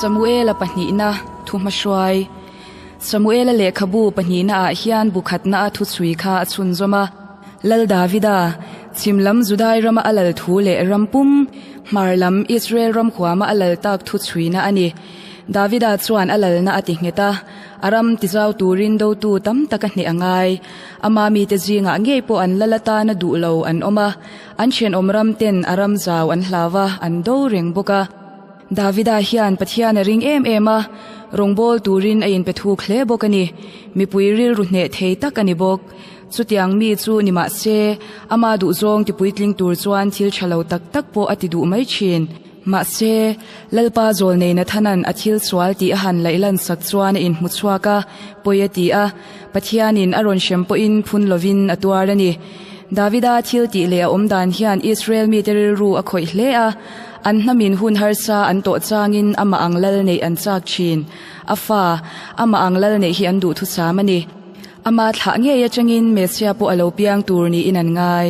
Samuela pahnihna thuhmahruai Samuela lehkhabu pahnihnaah hian bu khatna a thuchhui kha a chhunzawm a. Lal Davida, chhim lam Judai rama a lal thu leh ram pum, hmar lam Israel ram huama a lal tak thuchhuina a ni. Davida chuan a lalna a ti nghet a, a ram tizau turin dotu tam tak a hneh a ngai. Ama mite zingah ngei pawh an lal atana duh lo an awm a, an thenawm ram ten a ram zau an hlau a, an do reng bawk a. Davida hian Pathian a ring em em a, rawngbâwl turin a inpe thuk hle bawk a ni. Mipui rilru hneh thei tak a ni bawk. Chutiang mi chu ni mah se, ama duhzawng tipuitling tur chuan thil tha lo tak tak pawh a ti duh mai thin. Mahse, Lalpa zawlnei Nathana'n a thil sual tih a han laih lan sak chuan a inhmu chhuak a, pawi a ti a, Pathianin a rawn hrem pawhin phun lovin a tuar a ni. Davida thil tih leh a awm dan hian Israel mite rilru a khawih hle a, an hnamin hun harsa an tawh changin amah ang lal neih an chak thin. A fa, amah ang lal neih hi an duhthusam a ni. Ama thlah ngei atangin Messiah pawh a lo piang tur niin an ngai.